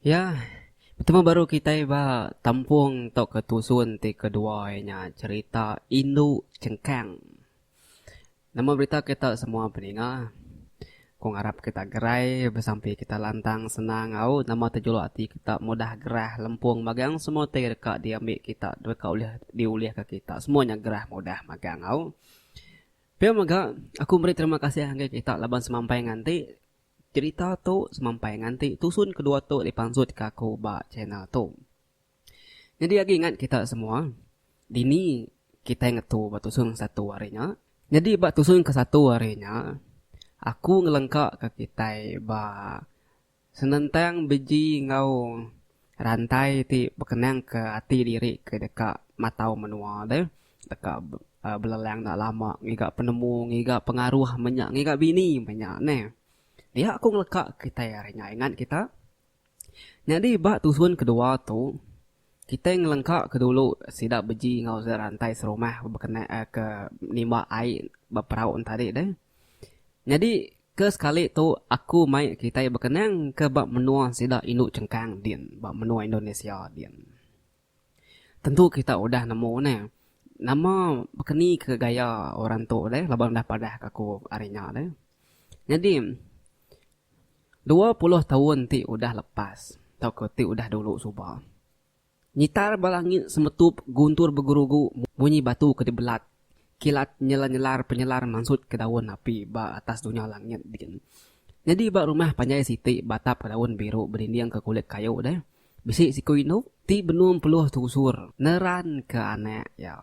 Ya, betemu baru kitai ba tampung tauka tusun ti kedua iya nya cherita Indu Chengkang. Nama berita kita semua peninga? Ku ngarap kita gerai, besampi kita lantang senang au nama tejuluk ati kita mudah gerah lempung magang semua ti deka diambi kita deka ulih diulihka kita semua nya gerah mudah magang au. Pia mega aku meri terima kasih ngagai kita laban semampai nganti Cherita tu semampai nganti tusun kedua tu dipansutka aku ba channel tu. Nyadi agi ingat kita semua, dini kitai ngetu ba tusun satu hari nya. Nyadi ba tusun ke satu hari nya, aku ngelengkaka kitai ba senentang biji enggau rantai ti bekenangka ati diri ke deka matau menua deh, deka belelang enda lama ngiga penemu, ngiga pengaruh menya, ngiga bini menya neh. Dia aku ngeleka kitai ari nya ingat kita. Nyadi ba tusun kedua tu kitai ngelengka ke dulu sida beji enggau sida rantai serumah bekena ke nimba ai ba perau tadi deh. Nyadi ke sekali tu aku mai kitai bekenang ke ba menua sida indu chengkang din ba menua Indonesia din. Tentu kita udah nemu neh nama bekeni ke gaya orang tu deh laban udah padah ka aku ari nya deh. Nyadi 20 taun ti udah lepas tauka ti udah dulu suba. Nyitar ba langit semetup guntur begerugu munyi batu ke dibelat kilat nyela-nyelar penyelar mansut ke daun api ba atas dunya langit din. Nyadi ba rumah panjai siti batap ke daun biru bedinding ke kulit kayu deh bisi siku indu ti benung peluh tusur neran ke anak iya.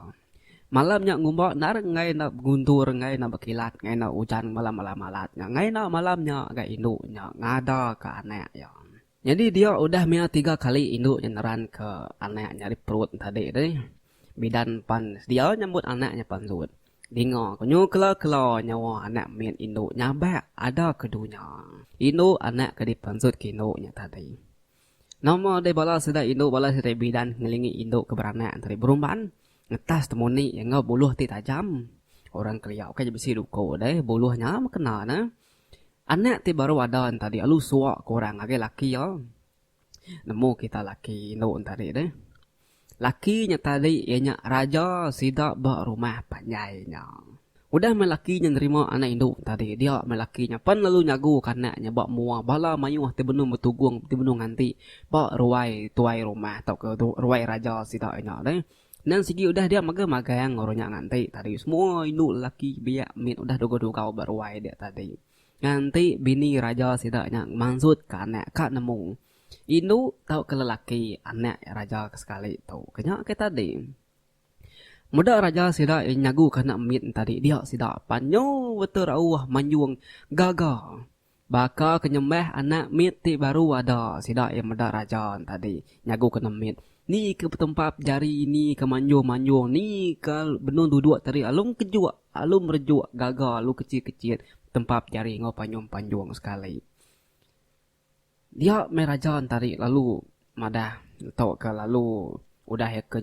Malam nya ngumba endar enggai enda beguntur enggai enda bekilat enggai enda ujan malam-malam alat nya enggai enda malam nya ga indu nya ngada ke anak iya. Nyadi dia udah mia tiga kali indu nya neran ke anak nya ari perut tadi deh. Bidan pan sedia nyambut anak nya pansut. Dinga ko nyu kela-kela nyawa anak mit indu nyabak ada ke dunya. Indu anak ke dipansut ke indu nya tadi. Nama deh bala sida indu bala sida bidan ngelingi indu ke beranak tadi berumban ngetas temuni iya enggau buluh ti tajam. Orang kelia ukai ja bisi duku deh buluh nya meh kena ne. Anak ti baru ada entadi alu suak ke orang ngagai laki iya. Nemu kita laki indu entadi deh. Laki nya tadi iya nya raja sida ba rumah panjai nya. Udah meh laki nya nerima anak indu tadi dia meh laki nya pen lalu nyagu ke anak nya ba mua bala mayuh ti benung betugung ti benung nganti ba ruai tuai rumah tauka ruai raja sida nya deh. Endang sigi udah dia mega magang orang nya nganti tadi semua indu lelaki biak mit udah dugau-dugau ba ruai dia tadi. Nganti bini raja sida nya mansut ka anak ka nemu indu tauka lelaki anak raja ke sekali tu. Ke nya ke tadi. Meda raja sida nyagu ka anak mit tadi dia sida pan nyu betul rauh manjung gaga. Baka ke nyembah anak mit ti baru ada sida iya meda raja ne tadi nyagu ke anak mit. Ni ke betempap jari ni ke manjung-manjung ni ke benung duduk tadi alu kejuk alu merejuk gaga alu kechit-kechit betempap jari enggau panjung-panjung sekali. Dia meh raja entari lalu madah tauka lalu udah iya ke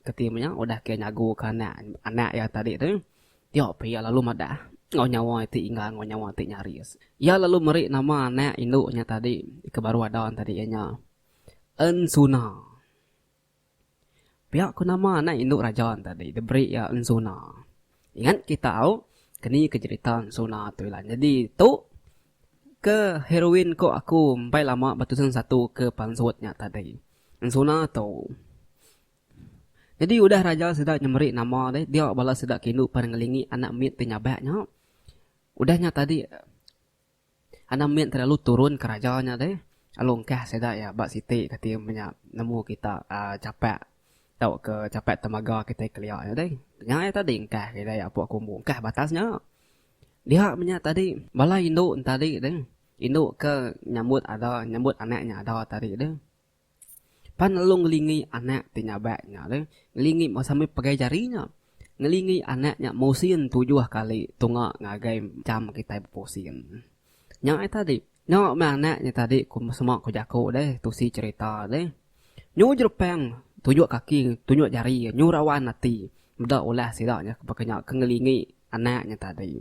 keti meh nya udah ke nyagu ke anak anak iya tadi tu dia peh iya lalu madah enggau nyawa ti inggar enggau nyawa ti nyaris. Iya lalu meri nama anak indu nya tadi ke baru ada tadi iya nya Ensuna. Pia ku nama anak indu raja ne tadi diberi iya Ensuna. Ingat kita au keni ke jerita Ensuna tu ila. Nyadi tu ke heroin ko aku empai lama ba tusun satu ke pansut nya tadi. Ensuna tu. Nyadi udah raja sida nya meri nama deh dia bala sida ke indu pan ngelingi anak mit ti nyabak nya. Udah nya tadi. Anak mit terlalu turun ke raja nya deh lalu engkah sida iya ba siti kati menya nemu kita aaa chapak tauka chapak temaga kitai kelia nya deh. Nya iya tadi engkah kitai apu kumbu engkah ba atas nya. Dia menya tadi bala indu tadi deh indu ke nyambut ada nyambut anak nya ada tadi deh. Pan lalu ngelingi anak ti nyabak nya deh. Ngelingi sambil pegai jari nya. Ngelingi anak nya musin tujuh kali tunga ngagai jam kitai bepusin. Nya ai tadi. Nya meh anak nya tadi ku sema ku jaku deh tusi cherita deh. Nyu jerepang tunjuk kaki tunjuk jari nyu rawan ati meda ulah sida nya baka nya ke ngelingi anak nya tadi.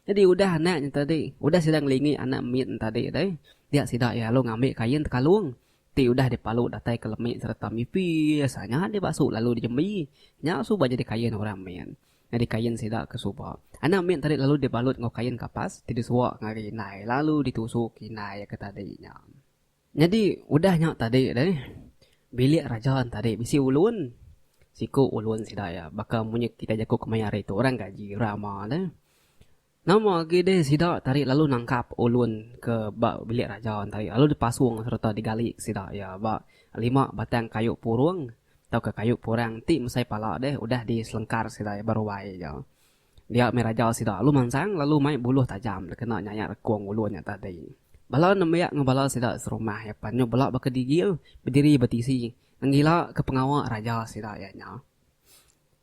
Nyadi udah anak nya tadi udah sida ngelingi anak mit nya tadi deh dia sida iya lalu ngambi kain tekalung. ti udah dipalu datai ke lemi sereta mipis nya dibasu lalu dijembi. Nya suba nyadi kain orang mit. Nyadi kain sida ke suba. Anak mit tadi lalu dibalut enggau kain kapas ti disuwa ngagai indai lalu ditusu ke indai ke tadi nya. Nyadi udah nya tadi deh bilik raja ne tadi bisi ulun. Siku ulun sida iya baka munyi kitai jaku kemaya hari tu orang gaji orang ama deh. Nama agi deh sida tadi lalu nangkap ulun ke ba bilik raja tadi lalu dipasung sereta digali sida iya ba lima batang kayu purung tauka kayu purang ti mesai pala deh udah diselengkar sida iya ba ruai iya. Dia meh raja sida lalu mansang lalu mai buluh tajam dikena nyayat rekung ulun nya tadi. Bala nembiak enggau bala sida serumah iya pan nyau bela baka digil bediri betisi nengila ke pengawa raja sida iya nya.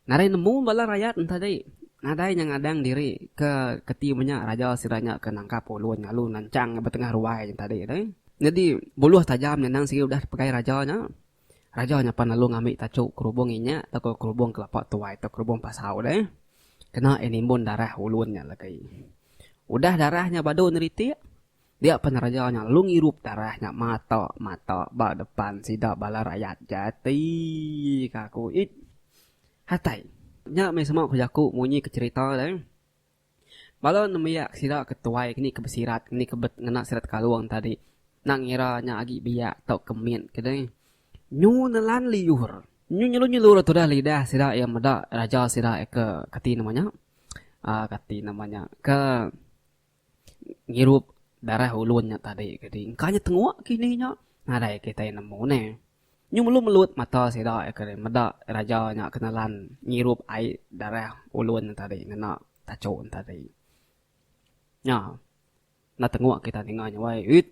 Nadai nemu bala rayat enta dei. Nadai nya ngadang diri ke keti menya raja sida nya ke nangkap ulun lalu nanchang ba tengah ruai nya tadi deh. Nyadi buluh tajam nya endang sigi udah dipegai raja nya. Raja nya pan lalu ngambi tachu kerubung inyak tauka kerubung kelapa tuai tauka kerubung pasau deh. Kena iya nimbun darah ulun nya lagi. Udah darah nya badu neritik, dia pan raja nya lalu ngirup darah nya matak-matak ba depan sida bala rayat jati ka aku it. Hatai. Nya meh sema ku jaku munyi ke cherita deh. Bala nembiak sida ke tuai kini ke besirat kini ke ngena sirat kalung tadi enda ngira nya agi biak tauka mit ke deh. Nyu nelan liur. Nyu nyelur-nyelur tudah lidah sida iya meda raja sida ke kati nama nya uhh kati nama nya ke. Ngirup darah ulun nya tadi kadi engka nya tenguk kini nya nadai kitai nemu neh. Nyu melu melut mata sida ke meda raja nya ke nelan ngirup ai darah ulun nya tadi ngena tachu ne tadi. Nya enda tenguk kita ninga nya wai uit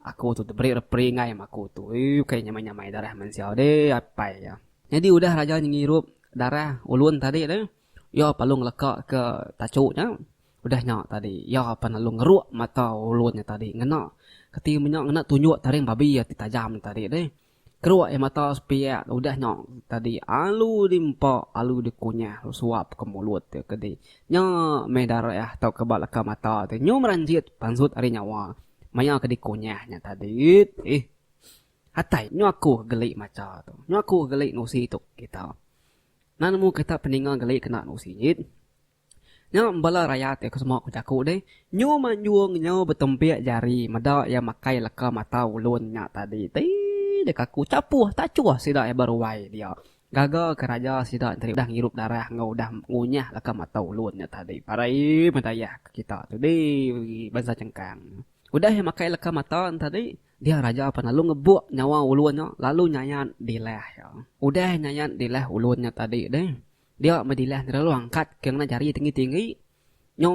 Aku tu diberi reperi enggai meh aku tu. Eii ukai nyamai-nyamai darah mensia deh apai iya. Nyadi udah raja ngirup darah ulun tadi tu, iya perlu ngeleka ke tachu nya. Udah nya tadi, iya pan lalu ngeruk mata ulun nya tadi ngena keti menya ngena tunjuk taring babi iya ti tajam tadi deh. Keruk iya mata sepiak udah nya tadi alu diempa alu dikunyah lalu suap ke mulut iya ke di. Nya meh darah tauka ba leka mata ti nyu meranjit pansut ari nyawa maya ke dikunyah nya tadi. Ih. Atai nyu aku ke geli macha tu. Nyu aku ke geli nusi tu kita. Enda nemu kita peninga geli kena nusi nyit. Nya bala rayat iya ke semua ku jaku deh. Nyu manjung nyu betempik jari meda iya makai leka mata ulun nya tadi ti deka aku chapuh tachuh sida iya beruai dia. Gaga ke raja sida enti udah ngirup darah enggau udah ngunyah leka mata ulun nya tadi. Parai meh dayah ke kita tu dih bansa chengkang. Udah iya makai leka mata nya tadi dia raja pan lalu ngebuk nyawa ulun nya lalu nyayat dilah iya. Udah nyayat dilah ulun nya tadi deh. Dia meh dilah nya lalu angkat ke ngena jari tinggi-tinggi nyo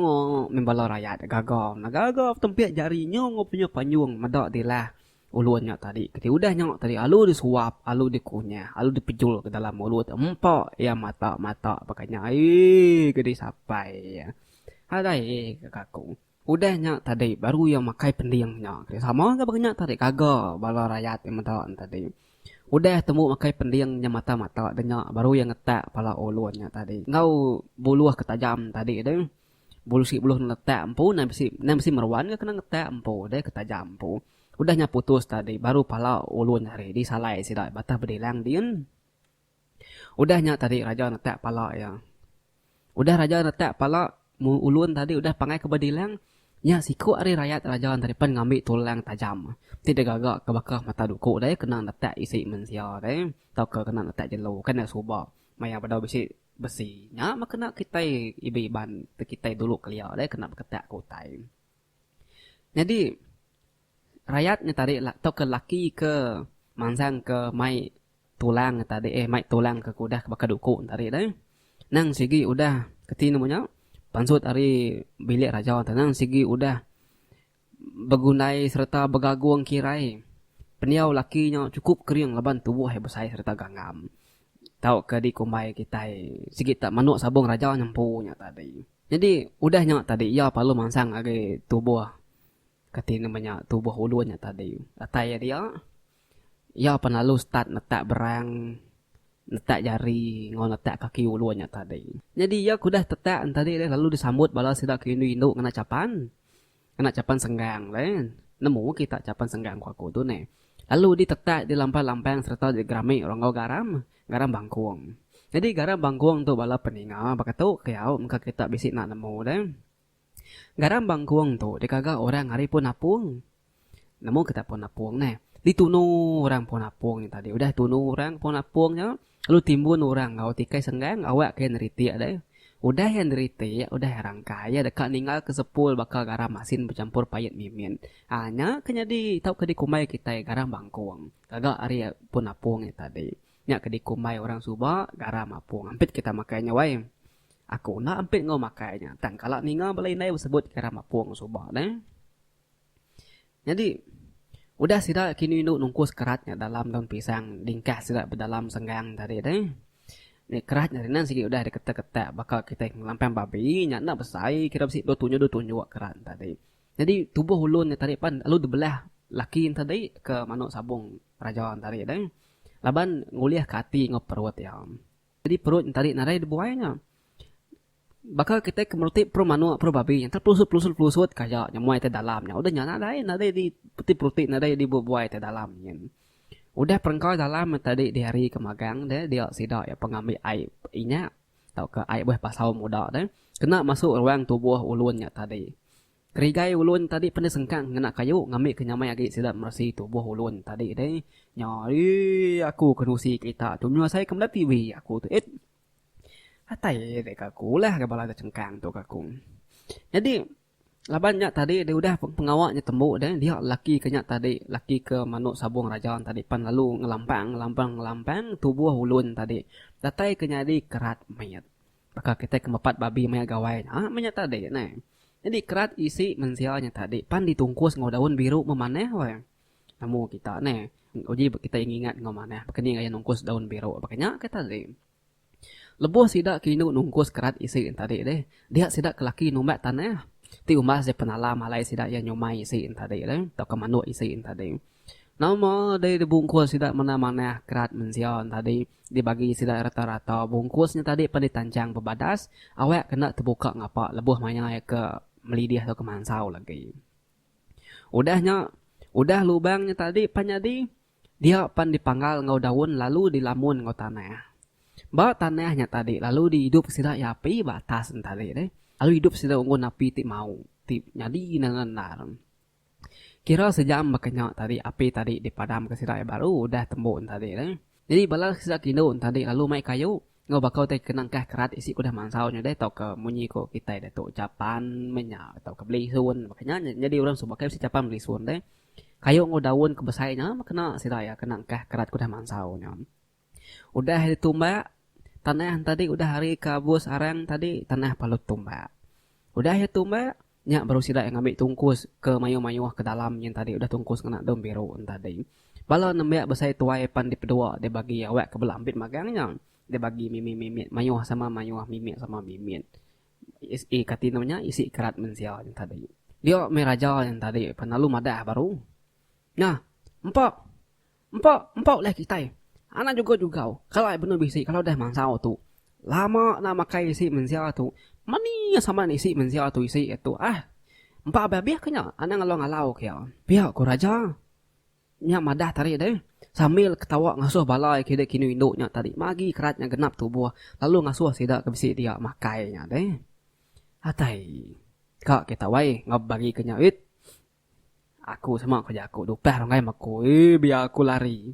meh bala rayat gaga meh gaga betempik jari nyo enggau punya panjung meda dilah ulun nya tadi keti udah nya tadi alu disuap alu dikunyah alu dipejul ke dalam mulut empa iya mata-mata baka nya aii ke disapai iya adai ke aku. Udah nya tadi baru iya makai pending nya. Sama ga baka nya tadi gaga bala rayat ti meda ne tadi. Udah tembu makai pending nya mata-mata de nya baru iya ngetak pala ulun nya tadi. Enggau buluh ke tajam tadi deh. Buluh sigi buluh ne letak empu ne bisi ne bisi meruan ga kena ngetak empu deh ke tajam empu. Udah nya putus tadi baru pala ulun ari disalai sida batah bedilang din. Udah nya tadi raja netak pala iya. Udah raja netak pala ulun tadi udah pangai ke bedilang, nya siku ari rayat raja tadi pen ngambi tulang tajam ti digaga ke baka mata duku deh kena netak isi mensia deh tauka kena netak jelu kan enda suba maya bedau bisi besi. Nya meh kena kitai iban iban kitai dulu kelia deh kena beketak ke utai. Nyadi rayat nya tadi tauka laki ke mansang ke mai tulang nya tadi eh mai tulang ke udah baka duku nya tadi deh. Nang sigi udah keti nemu nya pansut ari bilik raja te nang sigi udah begundai sereta begagung kirai. Pendiau laki nya chukup kering laban tubuh iya besai sereta gangam. Tauka dikumbai kitai sigi tak manuk sabung raja nya empu nya tadi. Nyadi udah nya tadi iya perlu mansang ngagai tubuh kati nama nya tubuh ulun nya tadi. Datai iya dia iya pan lalu start netak berang netak jari enggau netak kaki ulun nya tadi. Nyadi iya ke udah tetak ne tadi deh lalu disambut bala sida ke indu-indu ngena chapan. Ngena chapan senggang deh. Nemu kita chapan senggang ku aku tu neh. Lalu ditetak dilampang-lampang sereta digerami orang enggau garam, garam bangkung. Nyadi garam bangkung tu bala peninga baka tu ke au mega kita bisi enda nemu deh. Garam bangkung tu digaga orang ari pun apung. Nemu kita pun apung neh. Ditunu orang pun apung nya tadi. Udah tunu orang pun apung nya lalu timbun orang enggau tikai senggang awak ke iya neritik deh. Udah iya neritik, udah iya rangkai iya deka ninggalka sepul baka garam masin bechampur pait mimit. Aa nya ke nyadi tauka dikumbai kitai garam bangkung. Gaga ari pun apung nya tadi. Nya ke dikumbai orang suba garam apung. Ampit kita makai nya wai. Aku enda ampit enggau makai nya tang kala ninga bala indai besebut garam apung suba neh. Nyadi, udah sida kini indu nungkus kerat nya dalam daun pisang dingkah sida bedalam senggang tadi deh. Nya kerat nya endang sigi udah diketak-ketak baka kitai ngelampang babi nya enda besai kira bisi dua tunjuk dua tunjuk kerat ne tadi. Nyadi tubuh ulun nya tadi pan lalu dibelah laki ne tadi ke manuk sabung raja ne tadi deh laban ngulih ke ati enggau perut iya. Nyadi perut ne tadi nadai dibuai nya. Baka kitai ke meruti perut manuk perut babi nya tepelusut pelusut pelusut ka aja nya muai tai dalam nya udah nya nadai nadai di peti peruti nadai di buai tai dalam nyin. Udah perengka dalam nya tadi dihari ke magang deh dia sida iya pengambi ai inya tauka ai buah pasau muda deh kena masu ruang tubuh ulun nya tadi. Kerigai ulun tadi pan disengkang ngena kayu ngambi ke nyamai agi sida meresi tubuh ulun tadi deh. Nya eii aku ke nusi kita tu nyuasai ke meda TV aku tu it. Atai dek ka aku ulah ga bala da chengkang tu ka aku. Nyadi laban nya tadi deh udah pengawa nya tembu deh dia laki ke nya tadi laki ke manuk sabung raja tadi pan lalu ngelampang ngelampang ngelampang tubuh ulun tadi datai ke nyadi kerat mit. Baka kitai ke mepat babi maya gawai nya meh nya tadi neh. Nyadi kerat isi mensia nya tadi pan ditungkus enggau daun biru memanah weh. Nemu kita neh. Uji kitai ngingat enggau manah baka ni gaya nungkus daun biru baka nya ke tadi. Lebuh sida ke indu nungkus kerat isi entadi deh, dia sida ke laki numbak tanah ti umbas deh penalam alai sida iya nyumai isi entadi deh tauka manduk isi entadi. Nama deh dibungkus sida manah-manah kerat mensia entadi dibagi sida rata-rata bungkus nya tadi pan ditanchang bebadas awak kena tebuka ngapa lebuh maya iya ke melidih tauka mansau lagi. Udah nya, udah lubang nya tadi pan nyadi Dia pan dipanggal enggau daun lalu dilamun enggau tanah. Ba tanah nya tadi lalu diidup sida iya api ba atas ne tadi deh. Lalu idup sida unggun api ti mau ti nyadi nanga endar. Kira sejam baka nya tadi api tadi dipadamka sida iya baru udah tembu ne tadi deh. Nyadi bala sida ke indu ne tadi lalu mai kayu enggau baka utai ke nangkah kerat isi ke udah mansau nya deh tauka munyi ku kitai diatu chapan meh nya tauka belisun baka nya nyadi orang suba kai bisi chapan belisun deh. Kayu enggau daun ke besai nya meh kena sida iya kena engkah kerat ke udah mansau nya. Udah ditumbak tanah tadi udah ari ke abus arang tadi tanah perlu tumbak. Udah iya tumbak nya baru sida iya ngambi tungkus ke mayuh-mayuh ke dalam nyin tadi udah tungkus ngena daun biru tadi. Bala nembiak besai tuai pan dipedua dibagi awak ke bela ambit magang nya dibagi mimit-mimit mayuh sama mayuh mimit sama mimit. Isi kati nama nya isi kerat mensia nya tadi. Dia meh raja nya tadi pan lalu madah baru. Nya empa empa empa ulih kitai. Anak jugau jugau kala benung bisi kalau deh mansau tu. Lama enda makai isi mensia tu. Manis amat isi mensia tu isi tu ah. Empa abih abih ke nya anang ngalau ngalau ke iya. Pia ku raja. Nya madah tadi deh, sambil ketawa ngasuh bala ke ida kinu indu nya tadi magi kerat nya genap tubuh lalu ngasuh sida ke bisi dia makai nya deh. Atai ka kita wai enggau bebagi ke nya wit. Aku sama ku jaku dupah runggai meh aku eii biar aku lari.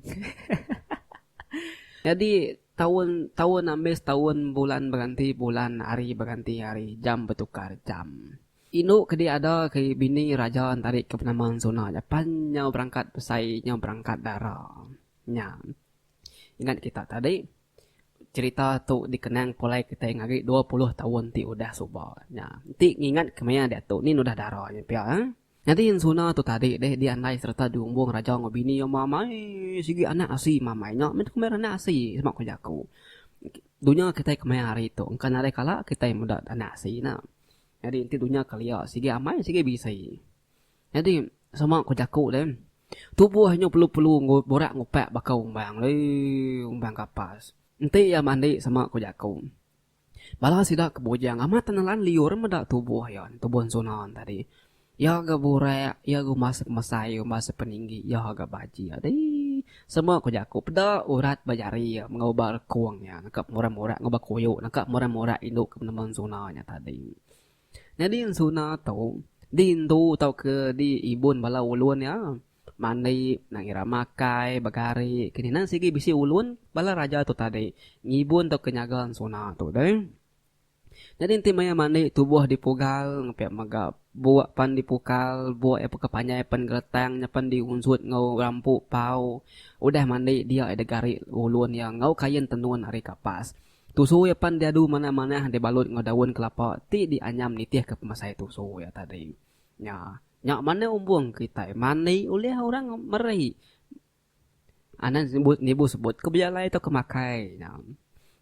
Nyadi taun taun ambis taun bulan beganti bulan hari beganti hari jam betukar jam. Indu ke diada ke bini raja entarik ke benama Ensuna nya pan nyau berangkat besai nyau berangkat dara. Nya. Ingat kita tadi cherita tu dikenang pulai kitai ngagai 20 taun ti udah suba. Nya. Enti ngingat ke maya diatu ni udah dara nya pia eh. Nyadi Ensuna tu tadi deh diandai sereta diumbung raja enggau bini iya mamai sigi anak asi mamai nya meh kumbai anak asi sema ku jaku. Dunya kitai kemaya hari tu engka nadai kala kitai meda anak asi ne. Nyadi enti dunya kelia sigi amai sigi bisi. Nyadi sama ku jaku deh tubuh nyu pelu-pelu burak ngupak baka umbang eii umbang kapas. Enti iya mandi sama ku jaku. Bala sida ke bujang amat nelan liur meda tubuh iya tubuh ensuna tadi. Iya ga burak, iya ga umbas pemesai, umbas peninggi, iya ga bajik. Adii. Sema ku jaku peda urat ba jari iya enggau ba rekung iya naka murak-murak enggau ba kuyu naka murak-murak indu ke benama Ensuna nya tadi. Nyadi Ensuna tu diintu tauka diibun bala ulun iya mandi, enda ngira makai, begari ke nya sigi bisi ulun bala raja tu tadi ngibun tauka nyaga Ensuna tu deh. Nyadi enti maya mandi tubuh dipugal pia mega buk pan dipukal buk iya peka panjai pen geletang nya pen diunsut enggau rampu pau udah mandi dia ida gari ulun iya enggau kain tenun ari kapas. Tusu iya pan diadu manah manah dibalut enggau daun kelapa ti dianyam nitih ke pemesai tusu iya tadi. Nya nya manah umbung kitai mandi ulih orang meri. Anang sebut nibu sebut ke bejalai tauka makai nya.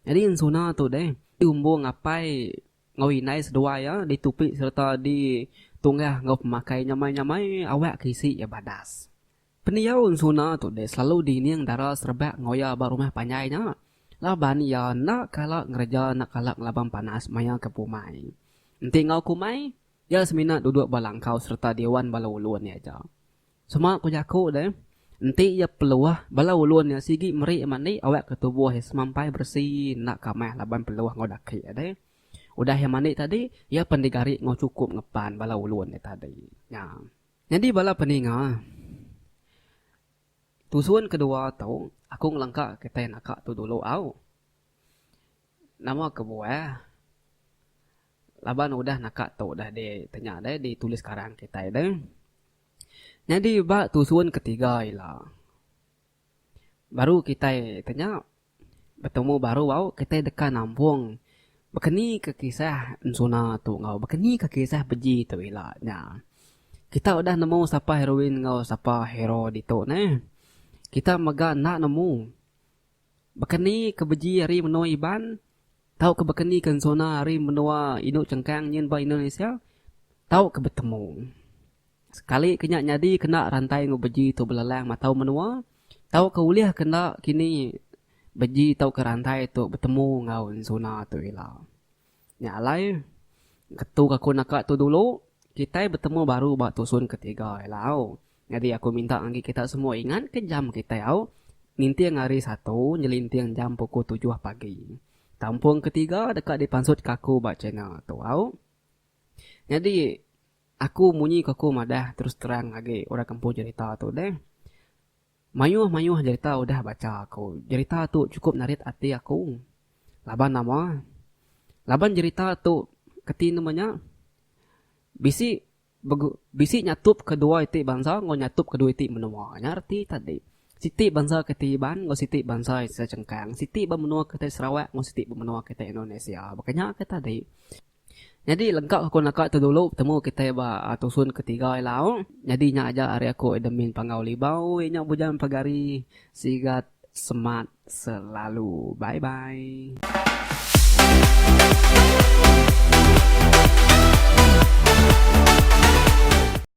Nyadi ensuna tu deh diumbung apai enggau indai seduai iya ditupi sereta ditunggah enggau pemakai nyamai-nyamai awak ke isi iya badas. Pendiau ensuna tu deh selalu diining dara serebak enggau iya ba rumah panjai nya laban iya enda kala ngereja enda kala ngelaban panas maya ke bumai. Enti enggau kumai, iya semina duduk ba langkau sereta diwan bala ulun iya aja. Sema ku jaku deh, enti iya peluh, bala ulun iya sigi meri iya mandi awakka tubuh iya semampai beresi enda kamah laban peluh enggau daki iya deh. Udah iya mandi tadi, iya pen digari enggau chukup ngepan bala ulun iya tadi. Nya. Nyadi bala peninga, tusun kedua tu aku ngelengka kitai naka tu dulu au. Nama kebuah laban udah naka tu udah ditanya deh ditulis karang kitai deh. Nyadi ba tusun ketiga ila baru kitai ti nya betemu baru au kitai deka nampung baka ni ke kisah ensuna tu enggau baka ni ke kisah beji tu ila nya. Kita udah nemu sapa heroin enggau sapa hero ditu neh. Kita mega enda nemu baka ni ke beji ari menua Iban tauka baka ni ke ensuna ari menua Indu Chengkang nyin ba Indonesia tauka betemu. Sekali ke nya nyadi kena rantai enggau beji tu belelang matau menua, tauka ulih ke enda kini beji tauka rantai tu betemu enggau ensuna tu ila. Nya alai, ngetu aku naka tu dulu, kitai betemu baru ba tusun ketiga ila au. Nyadi aku minta agi kita semua ingat ke jam kitai au, ninting hari Satu nyelinting jam pukul tujuh pagi. Tampung ketiga deka dipansutka aku ba channel tu au. Nyadi Aku munyi ke aku madah terus terang agi orang ke empu jerita tu deh. Mayuh mayuh jerita udah bacha aku. Jerita tu chukup narit ati aku. Laban nama? Laban jerita tu keti nama nya bisi bisi nyatup kedua iti bansa enggau nyatup kedua iti menua. Nya reti tadi. Siti bansa kitai Iban enggau siti bansa Chengkang. Siti ba menua kitai Sarawak enggau siti ba menua kitai Indonesia. Baka nya ke tadi. Nyadi lengka aku naka tu dulu betemu kitai ba tusun ketiga ila au. Nyadi nya aja ari aku admin Panggau Libau iya nya Bujang Pegari sigat semat selalu. Bye bye.